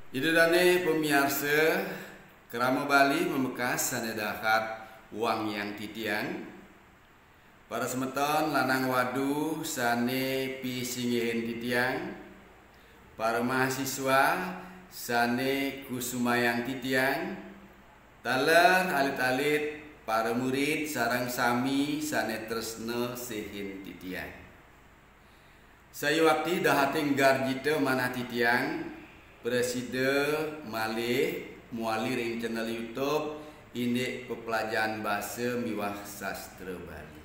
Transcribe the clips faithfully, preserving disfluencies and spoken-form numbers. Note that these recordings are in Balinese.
Ida dané pamiarsa, krama Bali mamekas sané dahat wangiang titiang. Para semeton lanang wadu sané pisinggihin titiang, para mahasiswa sané kusumayang titiang, taler alit-alit para murid sareng sami sané tresna sihin titiang. Sayuakti dahating garjita manah titiang, prasida malih muali ring channel YouTube indik peplajahan basa miwah sastra Bali.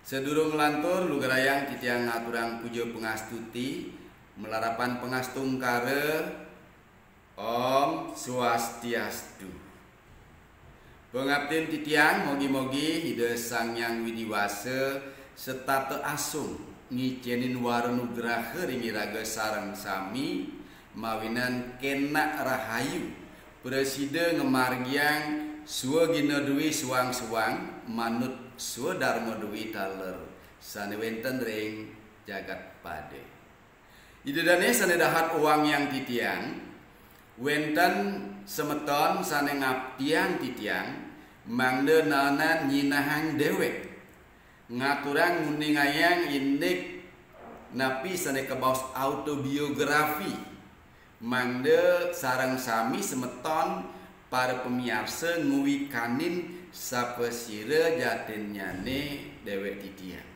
Sadurung nglantur, lugrayang titiang ngaturang puja pangastuti, malarapan pangastungkara, Om Swastiastu. Pangaptin titiang, mogi-mogi Ida Sang Hyang Widi Wasa setata asung ngicénin wara nugraha ring iraga sareng sami, mawinan kénak rahayu, prasida ngamargiang swagina dwi suang-suang, manut swadarma dwi taler sané wénten ring jagat pada. Ida dané sané dahat wangiang titiang, wénten semeton sané ngaptiang titiang, mangda naenan nyinahang déwék. Ngaturang nguningayang indik napi sané kabaos autobiografi, mangda sareng sami semeton para pamiarsa ngwikanin sapasira jatinnyané déwék titiang.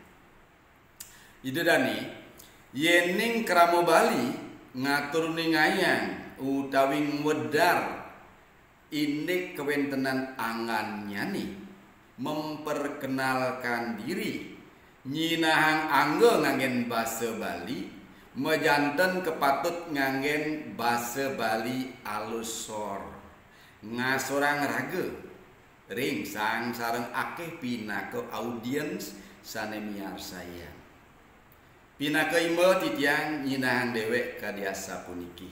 Ida dané, yéning krama Bali ngatur nguningayang utawi ngwedar indik kawéntenan anggannyané, memperkenalkan diri, nyinahang angga nganggén basa Bali, majanten kapatut nganggén basa Bali alus sor, ngasorang raga ring sang sareng akéh pinaka audiens sané miarsayang. Pinaka imba titiang nyinahang déwék kadi asapuniki.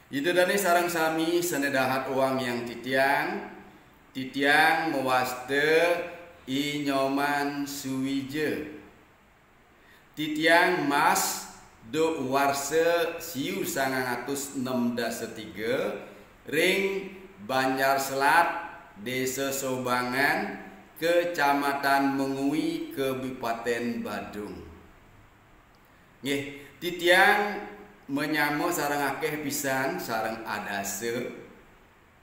Ida dané sareng sami sané dahat wangiang titiang, titiang mawasta I Nyoman Suwija. Titiang mas duk warsa siu sangang atus nem dasa tiga ring Banjar Selat, Désa Sobangan, Kecamatan Mengwi, Kabupaten Badung. Nggih, titiang manyama sareng akéh pisan sareng adasa.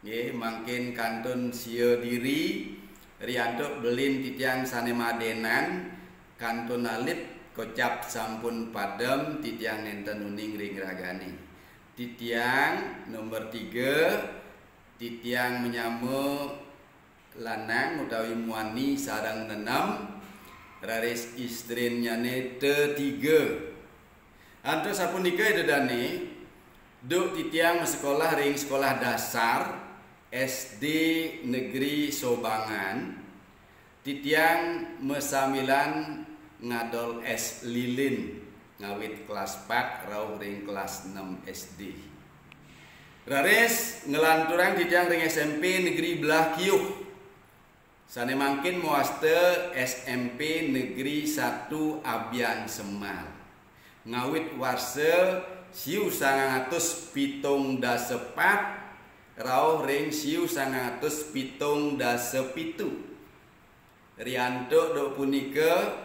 Nggih, mangkin kantun sia diri, riantuk belin titiang sané madénan, kantun alit kocap sampun padem, titiang nénten uning ring ragané. Titiang nomor tiga, titiang manyama lanang utawi muani sareng nenem, raris istrinnyané tetiga. Antuk sapunika Ida dané, duk titiang masekolah ring sekolah dasar S D Negeri Sobangan, titiang masambilan ngadol es lilin ngawit kelas pat rauh ring kelas nem S D. Raris nglanturang titiang ring S M P Negeri Belah Kiuh. Sané mangkin mawasta S M P Negeri Satu Abian Semal. Ngawit warsa siu sangang atus pitung dasa pat rauh ring siu sangang atus pitung dasa pitu. Riantuk duk punika,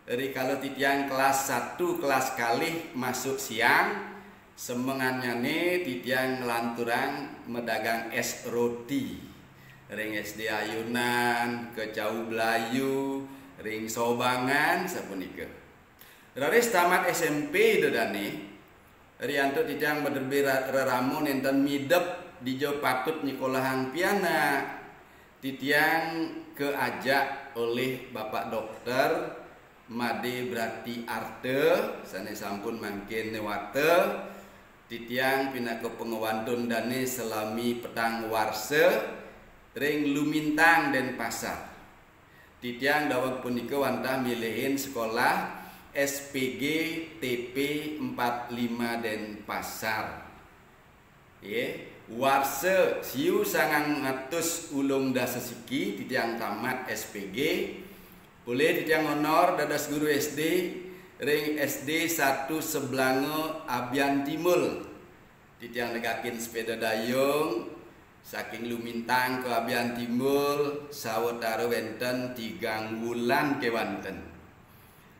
rikala titiang kelas satu, kelas kalih masuk siang, semengannyané titiang nglanturang madagang es roti ring S D Ayunan, Kecau Blayu, ring Sobangan, sapunika. Raris tamat S M P Ida dané, riantuk titiang madrebé ra-, rerama nénten midep dija patut nyekolahang pianak. Titiang kaajak olih Bapak Dokter Madé Brati Arta, sané sampun mangkin néwata, titiang pinaka pangwantun dané salami petang warsa ring Lumintang, Dénpasar. Titiang daweg punika wantah milihin sekolah S P G T P empat lima Dénpasar. Nggih, warsa siu sangang atus ulung dasa siki titiang tamat S P G, polih titiang honor dados guru S D ring S D Satu Seblanga Abian Timul. Titiang negakin sepeda dayung saking Lumintang ka Abian Timbul, sawetara wenten tigang wulan kewanten.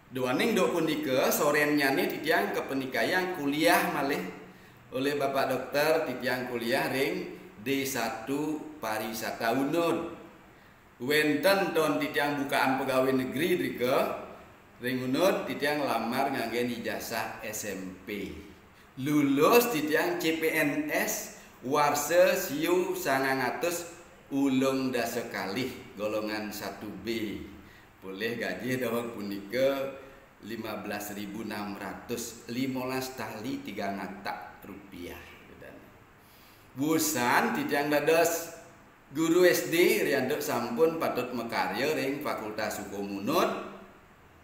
Duaning duk punika, sorennyane titiang kapenikayang kuliah malih olih Bapak Dokter, titiang kuliah ring D satu Pariwisata Unud. Wenten ton titiang bukaan pegawai negeri drika, ring Unud titiang lamar nganggen ijazah S M P. Lulus titiang C P N S warsa siu sangang atus ulung dasa kalih, golongan satu B. Polih gajih daweg punika lima belas ribu enam ratus, limolas tali tigang atak rupiah. Wusan titiang dados guru S D, riantuk sampun patut makarya ring Fakultas Hukum Unud,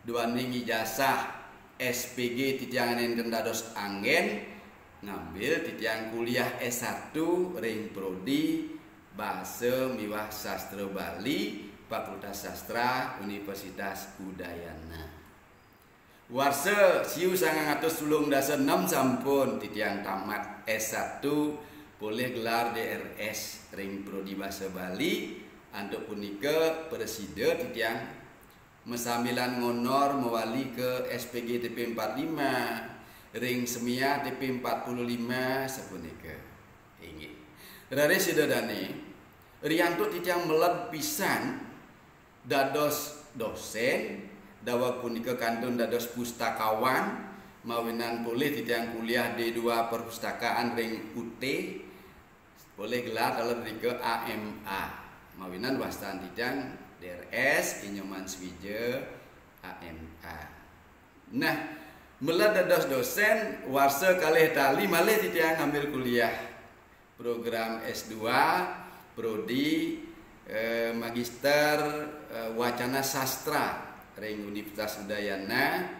duaning ijazah S P G titiang nenten dados anggen, ngambil titiang kuliah S satu ring prodi Basa miwah Sastra Bali, Fakultas Sastra, Universitas Udayana. Warsa siu sangang atus tulung dasa enem sampun titiang tamat S satu, polih gelar D R S ring prodi Basa Bali, antuk punika prasida titiang masambilan ngonor mawali ka S P G T P empat lima, ring SMIA T P empat puluh lima sapunika. Inggih. Raris Ida dane, riantuk titiang meled pisan dados dosen, daweg punika kantun dados pustakawan, mawinan polih titiang kuliah D dua perpustakaan ring U T, polih gelar taler drika A M A. Mawinan wastan titiang D R S, I Nyoman Swija, A M A. Nah, meled dados dosen, warsa kalih tali malih titiang ngambil kuliah program S dua, prodi, eh, magister, eh, wacana sastra ring Universitas Udayana,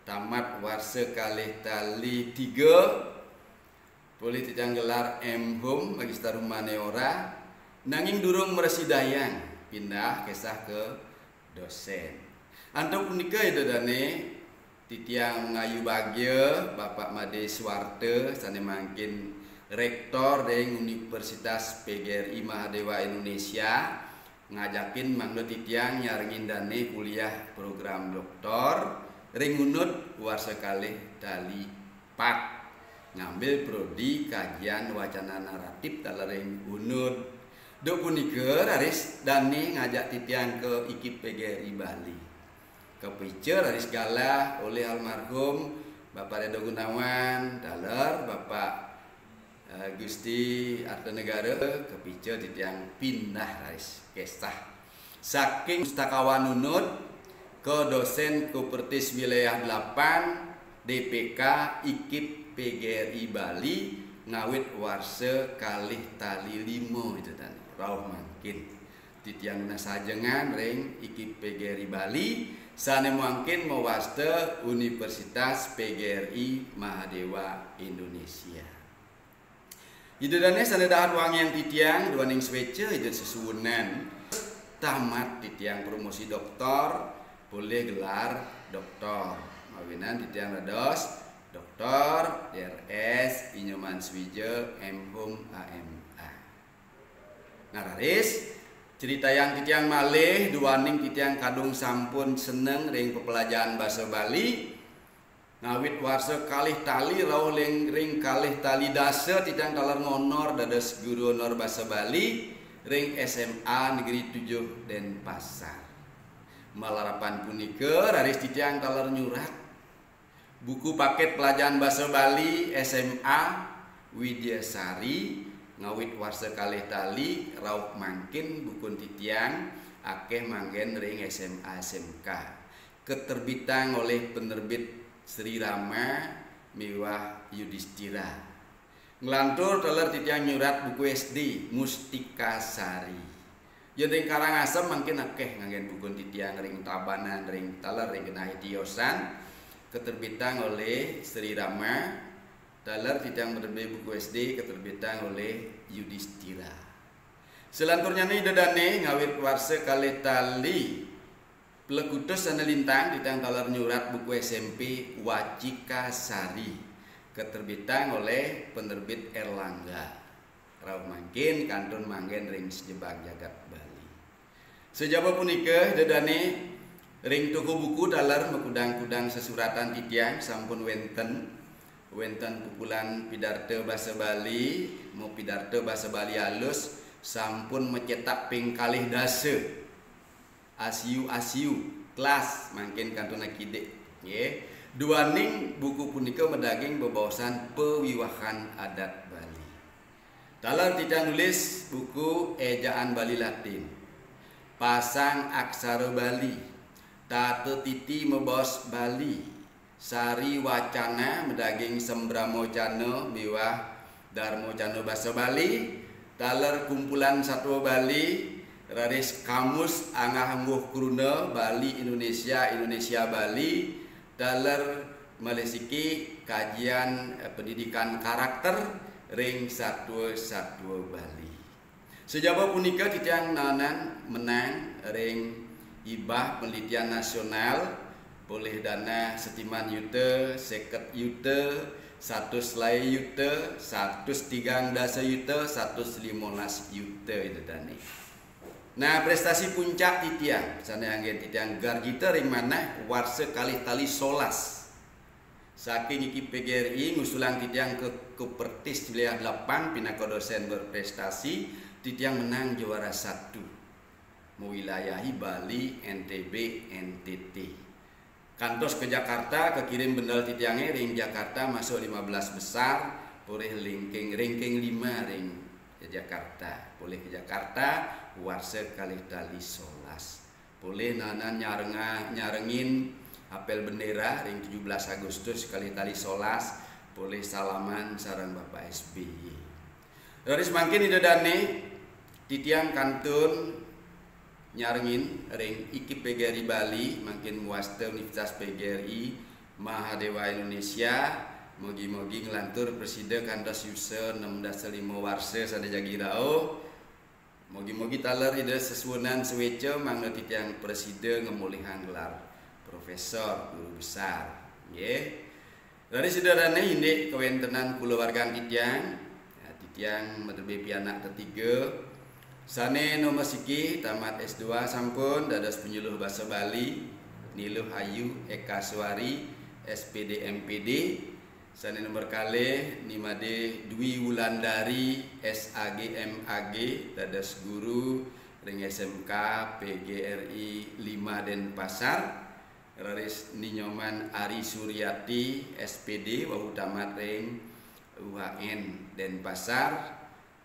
tamat warsa kalih tali tiga, polih titiang gelar M Hum, magister humaniora, nanging durung mrasidayang pindah kesah ka dosen. Antuk punika Ida dane, titiang ngayu bagia Bapak Made Suwarta sane mangkin rektor ring Universitas P G R I Mahadewa Indonesia, ngajakin mangda titiang nyarengin dane kuliah program doktor ring Unud warsa kalih tali pat, ngambil prodi kajian wacana naratif taler ring Unud. Duk punika raris dane ngajak titiang ka I K I P P G R I Bali. Kapica raris galah olih almarhum Bapak Redo Gunawan, taler Bapak, eh, Gusti Artanegara, kapica titiang pindah raris kesah. Saking pustakawan Unud ka dosen Kupertis Wilayah delapan D P K I K I P P G R I Bali ngawit warsa kalih tali lima Ida dane. Rauh mangkin titiang nunas ajengan ring I K I P P G R I Bali sane mangkin mawasta Universitas P G R I Mahadewa Indonesia. Ida dane sane dahat wangiang titiang, duaning sweca Ida sesuunan tamat titiang promosi doktor, polih gelar doktor. Mawinan titiang dados Doktor D R S I Nyoman Swija, M Hum, A M A. Nah, raris critayang titiang malih, duaning titiang kadung sampun seneng ring pepelajahan basa Bali. Ngawit warsa kalih tali rauh ring, ring kalih tali dasa titiang taler ngonor dados guru honor basa Bali ring S M A Negeri tujuh Denpasar. Malarapan punika raris titiang taler nyurat buku paket pelajahan basa Bali S M A Widyasari ngawit warsa kalih tali rauh mangkin bukun titiang akeh manggen ring S M A S M K. Keterbitang oleh penerbit Sri Rama miwah Yudhistira. Nglantur taler titiang nyurat buku S D Mustika Sari. Yen ring Karangasem mangkin akeh nganggen bukun titiang ring Tabanan, ring taler ring genah tiosan, keterbitang oleh Sri Rama, taler titiang maderbe buku S D keterbitang oleh Yudhistira. Selanturnyane Ida dane ngawit warsa kalih tali plekutus sane lintang titiang taler nyurat buku S M P Wacika Sari. Keterbitang oleh penerbit Erlangga. Rauh mangkin kantun manggen ring sajebag jagat Bali. Sajaba punika, Ida Dane, ring toko buku taler makudang-kudang sesuratan titiang sampun wenten. Wenten pupulan pidarta basa Bali, mapidarta basa Bali alus, sampun macetak ping kalih dasa. Asiu-asiu, kelas, mangkin kantun akidik, nggih. Duaning buku punika madaging bebaosan pawiwahan adat Bali. Taler titiang nulis buku ejaan Bali Latin, pasang aksara Bali, tata titi mabaos Bali, sari wacana madaging sembramacana miwah darmacana basa Bali, taler kumpulan satua Bali, raris kamus anggah-ungguh kruna Bali Indonesia, Indonesia Bali, taler malih siki kajian, eh, pendidikan karakter ring satua-satua Bali. Sajaba punika titiang naenan menang ring Ibah Penelitian Nasional, polih dana setiman yuta, seket yuta, satus lai yuta, satus tigang dasa yuta, satus limolas yuta Ida Dane. Nah, prestasi puncak titiang, sane anggen titiang gargita ring manah warsa kalih tali solas. Saking I K I P G R I ngusulang titiang ka, ka Pertis Wilayah Delapan pinaka dosen berprestasi, titiang menang juara satu. Mawilayahi Bali, N T B, N T T. Kantos ka Jakarta, kakirim bendel titiange ring Jakarta masuk lima belas besar, polih ranking, ranking lima ring Jakarta. Polih ka Jakarta, warsa kalih tali solas. Polih naenan nyarenga-, nyarengin apel bendera ring tujuh belas Agustus kalih tali solas, polih salaman sareng Bapak S B Y. Raris mangkin Ida Dane, titiang kantun nyarengin ring I K I P G R I Bali, mangkin mawasta Universitas P G R I Mahadewa Indonesia, mogi-mogi nglantur prasida kantos yusa enam dasa lima warsa sane jagi rauh. Mogi-mogi taler Ida sesuunan sueca mangda titiang prasida ngamolihang gelar profesor, guru besar. Nggih. Raris Ida Dane indik kawentenan kulawargan titiang. Ya, titiang madebih pianak tetiga. Sane nomor siki tamat S dua sampun dados penyuluh basa Bali, Ni Luh Ayu Ekasuari, S P D, M P D. Sane nomor kalih, Ni Made Dwi Wulandari, S A G, M A G, dados guru ring S M K P G R I lima Denpasar. Raris Ni Nyoman Ari Suryati, S P D, wau tamat ring U H N Denpasar.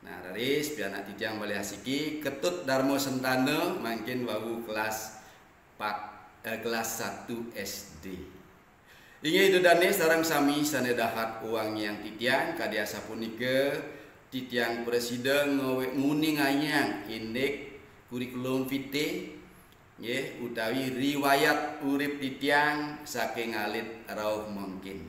Nah, raris pianak titiang malih asiki, Ketut Darma Sentana, mangkin wau kelas pat, eh, kelas satu S D. Inggih Ida Dane sareng sami sane dahat wangiang titiang, kadi asapunika titiang prasida ngawe-, nguningayang indik kurikulum vitae, nggih, utawi riwayat urip titiang saking alit rauh mangkin.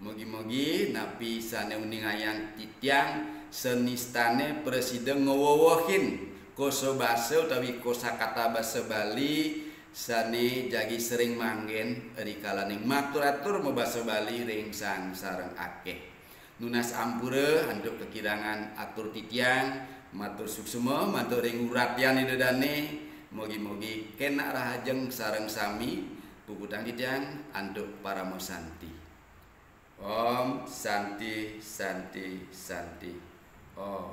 Mugi-mugi napi sane uningayang titiang senistane prasida ngwewehin kosa basa utawi kosakata basa Bali sane jagi sering manggen rikalaning matur-atur mabasa Bali ring sang sareng akeh. Nunas ampura antuk kakirangan atur titiang, matur suksma mantuk ring uratian Ida Dane, mugi-mugi kenak rahajeng sareng sami, puputang titiang antuk parama santi. Om Santi, Santi, Santi. Om.